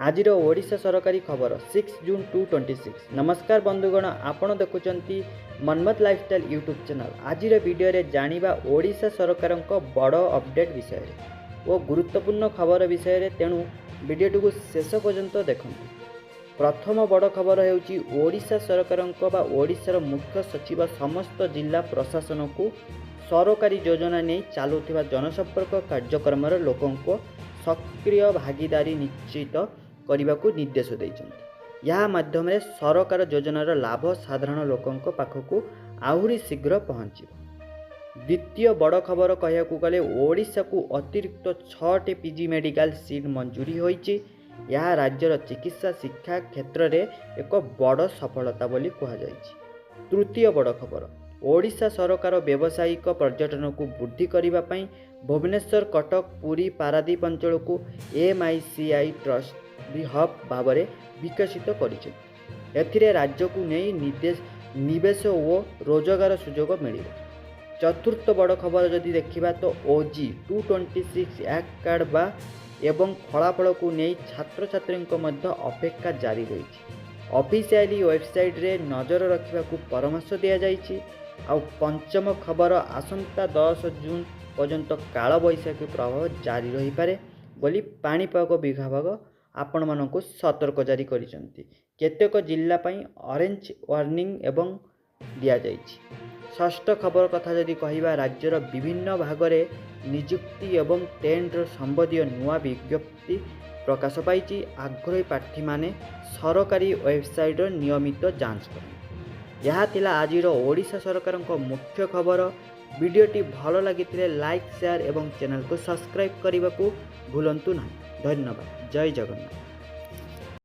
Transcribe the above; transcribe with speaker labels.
Speaker 1: ଆଜିର ଓଡ଼ିଶା ସରକାରୀ ଖବର, 6 June 226। ନମସ୍କାର ବନ୍ଧୁଗଣ, ଆପଣ ଦେଖୁଛନ୍ତି ମନ୍ମଥ ଲାଇଫଷ୍ଟାଇଲ୍ ୟୁଟ୍ୟୁବ୍ ଚ୍ୟାନେଲ୍। ଆଜିର ଭିଡ଼ିଓରେ ଜାଣିବା ଓଡ଼ିଶା ସରକାରଙ୍କ ବଡ଼ ଅପଡ଼େଟ୍ ବିଷୟରେ ଓ ଗୁରୁତ୍ୱପୂର୍ଣ୍ଣ ଖବର ବିଷୟରେ। ତେଣୁ ଭିଡ଼ିଓଟିକୁ ଶେଷ ପର୍ଯ୍ୟନ୍ତ ଦେଖନ୍ତୁ। ପ୍ରଥମ ବଡ଼ ଖବର ହେଉଛି, ଓଡ଼ିଶା ସରକାରଙ୍କ ବା ଓଡ଼ିଶାର ମୁଖ୍ୟ ସଚିବ ସମସ୍ତ ଜିଲ୍ଲା ପ୍ରଶାସନକୁ ସରକାରୀ ଯୋଜନା ନେଇ ଚାଲୁଥିବା ଜନସମ୍ପର୍କ କାର୍ଯ୍ୟକ୍ରମରେ ଲୋକଙ୍କ ସକ୍ରିୟ ଭାଗିଦାରୀ ନିଶ୍ଚିତ କରିବାକୁ ନିର୍ଦ୍ଦେଶ ଦେଇଛନ୍ତି। ଏହା ମାଧ୍ୟମରେ ସରକାର ଯୋଜନାର ଲାଭ ସାଧାରଣ ଲୋକଙ୍କ ପାଖକୁ ଆହୁରି ଶୀଘ୍ର ପହଞ୍ଚିବ। ଦ୍ୱିତୀୟ ବଡ଼ ଖବର କହିବାକୁ ଗଲେ, ଓଡ଼ିଶାକୁ ଅତିରିକ୍ତ ଛଅଟି ପିଜି ମେଡ଼ିକାଲ ସିଟ୍ ମଞ୍ଜୁରୀ ହୋଇଛି। ଏହା ରାଜ୍ୟର ଚିକିତ୍ସା ଶିକ୍ଷା କ୍ଷେତ୍ରରେ ଏକ ବଡ଼ ସଫଳତା ବୋଲି କୁହାଯାଇଛି। ତୃତୀୟ ବଡ଼ ଖବର, ଓଡ଼ିଶା ସରକାର ବ୍ୟବସାୟିକ ପର୍ଯ୍ୟଟନକୁ ବୃଦ୍ଧି କରିବା ପାଇଁ ଭୁବନେଶ୍ୱର, କଟକ, ପୁରୀ, ପାରାଦୀପ ଅଞ୍ଚଳକୁ ଏମ୍ଆଇସିଆଇ ଟୁରିଷ୍ଟ ହବ୍ ଭାବରେ ବିକଶିତ କରିଛନ୍ତି। ଏଥିରେ ରାଜ୍ୟକୁ ନେଇ ନିର୍ଦ୍ଦେଶ ନିବେଶ ଓ ରୋଜଗାର ସୁଯୋଗ ମିଳିବ। ଚତୁର୍ଥ ବଡ଼ ଖବର ଯଦି ଦେଖିବା ତ OG 226 act card ବା ଏବଂ ଫଳାଫଳକୁ ନେଇ ଛାତ୍ରଛାତ୍ରୀଙ୍କ ମଧ୍ୟ ଅପେକ୍ଷା ଜାରି ରହିଛି। ଅଫିସିଆଲି ୱେବସାଇଟ୍ରେ ନଜର ରଖିବାକୁ ପରାମର୍ଶ ଦିଆଯାଇଛି। ଆଉ ପଞ୍ଚମ ଖବର, ଆସନ୍ତା 10 ଜୁନ୍ ପର୍ଯ୍ୟନ୍ତ କାଳବୈଶାଖୀ ପ୍ରଭାବ ଜାରି ରହିପାରେ ବୋଲି ପାଣିପାଗ ବିଭାଗ ଆପଣମାନଙ୍କୁ ସତର୍କ ଜାରି କରିଛନ୍ତି। କେତେକ ଜିଲ୍ଲା ପାଇଁ ଅରେଞ୍ଜ ୱାର୍ଣ୍ଣିଂ ଏବଂ ଦିଆଯାଇଛି। ଷଷ୍ଠ ଖବର କଥା ଯଦି କହିବା, ରାଜ୍ୟର ବିଭିନ୍ନ ଭାଗରେ ନିଯୁକ୍ତି ଏବଂ ଟେଣ୍ଡର ସମ୍ବନ୍ଧୀୟ ନୂଆ ବିଜ୍ଞପ୍ତି ପ୍ରକାଶ ପାଇଛି। ଆଗ୍ରହୀ ପ୍ରାର୍ଥୀମାନେ ସରକାରୀ ୱେବସାଇଟ୍ର ନିୟମିତ ଯାଞ୍ଚ କରନ୍ତୁ। ଏହା ଥିଲା ଆଜିର ଓଡ଼ିଶା ସରକାରଙ୍କ ମୁଖ୍ୟ ଖବର। ଭିଡ଼ିଓଟି ଭଲ ଲାଗିଥିଲେ ଲାଇକ୍, ସେୟାର ଏବଂ ଚ୍ୟାନେଲକୁ ସବସ୍କ୍ରାଇବ୍ କରିବାକୁ ଭୁଲନ୍ତୁ ନାହିଁ। ଧନ୍ୟବାଦ। ଜୟ ଜଗନ୍ନାଥ।